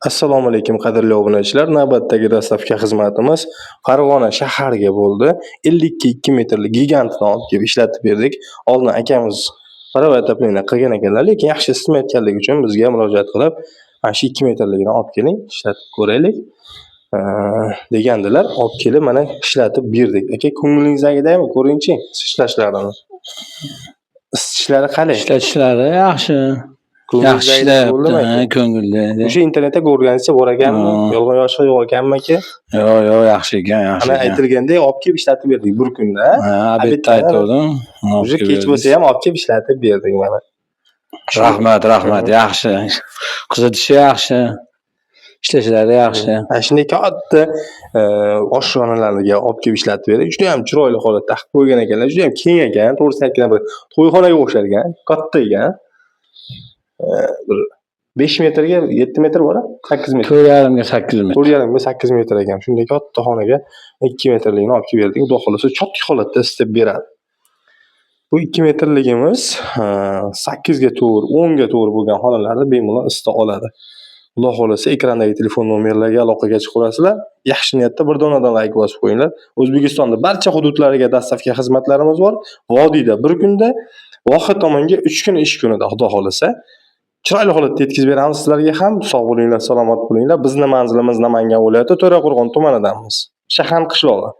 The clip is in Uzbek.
Assalomu alaykum, qadrli obunachilar. Navbatdagi dastlabki xizmatimiz Farg'ona shahariga bo'ldi. 50 ga 2 metrli gigantni olib kelib ishlatib berdik. Oldin akamiz паровое отопление qilgan ekanlar, lekin yaxshi isitmayotganligi uchun bizga murojaat qilib, mana shu 2 metrligini olib keling, ishlatib ko'raylik degandilar. Olib kelib, mana ishlatib berdik. Aka, ko'nglingizdagidaykmi? Ko'ringchi ishlashlarini. Isitishlari qalay? Ishlatishlari yaxshi. Yaxshi Ko'nglingizdagidek ishlayapti, bo'ldimi, ha, aka? ko'ngilli. O'sha internetda ko'rganingizcha bor ekanmi? Ha. Yolg'on yoshiq yo'q ekanmi, aka? Yo'q, yaxshi ekan, yaxshi Mana ekan. aytilgandek olib kelib ishlatib berdik bir kunda. Ha, обед da Обед da aytgandim. Уже kech bo'lsa ham olib kelib ishlatib berdik mana. Rahmat, rahmat, yaxshi. Qizitishi yaxshi. Ishlashlari yaxshi. Mana shunday katta oshxonalarga olib kelib ishlatib berdik. Judayam chiroyli holatda qilib qo'ygan ekanlar. Judayam keng ekan, to'g'risini aytganda, bir to'yxonaga o'xshar ekan, katta ekan. Bir 5 metrga 7 metr bor-a? 8 metr. 4,5 ga 8 metr. 4,5 ga 8 metr ekan. Shunday katta xonaga 2 metrligini olib kelib berdik. Xudo xohlasa, чётко holatda isitib beradi. Bu 2 metrligimiz 8 ga 4, 10 ga 4 bo'lgan xonalarni bemalol isita oladi. Xudo xohlasa, ekrandagi telefon nomerlariga aloqaga chiqaverasizlar. Yaxshi niyatda bir donadan layk bosib qo'yinglar. O'zbekistonda barcha hududlariga доставка xizmatlarimiz bor. Vodiyda bir kunda, Voha tomonga 3 kun ish kunida, Xudo xohlasa. Chiroyli holatda yetkazib beramiz sizlarga ham. Sog' bo'linglar, salomat bo'linglar. Bizni manzilimiz Namangan viloyati, To'raqo'rg'on tumanidamiz. Shahan qishlog'i.